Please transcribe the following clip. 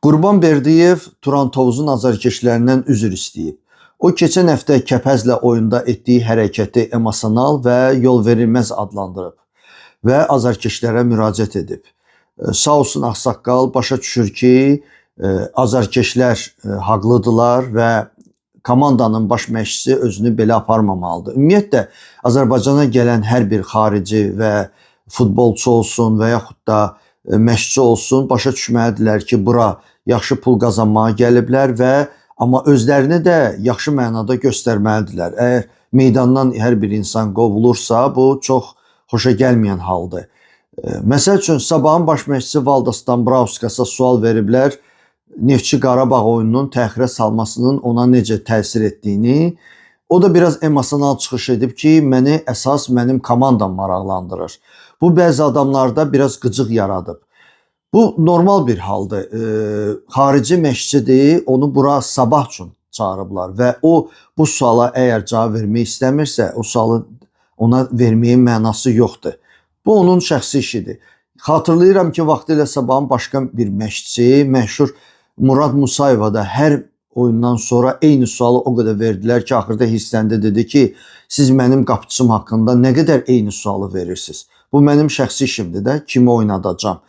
Qurban Berdiyev Turan Tovuzun azarkeşlərindən üzr istəyib. O keçən həftə Kəpəzlə oyunda etdiyi hərəkəti emosional və yol verilməz adlandırıb və azarkeşlərə müraciət edib. Sağ olsun ağsaqqal başa düşür ki, azarkeşlər haqlıdırlar və komandanın baş məşqçisi özünü belə aparmamalıdır. Ümumiyyətlə Azərbaycana gələn hər bir xarici və futbolçu olsun və yaxud da məşqçi olsun, başa düşməlidirlər ki, bura yaxşı pul qazanmağa gəliblər və amma özlərini də yaxşı mənada göstərməlidirlər. Əgər meydandan hər bir insan qovulursa, bu çox xoşa gəlməyən haldır. Məsəl üçün Sabahın baş məşqçisi Valdas Dambrauskasa sual veriblər. Neftçi Qarabağ oyununun təxirə salmasının ona necə təsir etdiyini. O da biraz emosional çıxış edib ki, məni əsas mənim komandam maraqlandırır. Bu bəzi adamlarda biraz qıcıq yaradıb. Bu normal bir haldır. Xarici məşqçidir, onu bura Sabah üçün çağırıblar və o bu suala əgər cavab vermək istəmirsə, o sualı ona verməyin mənası yoxdur. Bu onun şəxsi işidir. Xatırlayıram ki, vaxtilə Sabahın başqa bir məşqçisi, məşhur Murad Musayeva da hər oyundan sonra eyni sualı o qədər verdilər ki, axırda hissləndi, dedi ki, siz mənim qapıçım haqqında nə qədər eyni sualı verirsiniz? Bu mənim şəxsi işimdir də, kimi oynadacağam.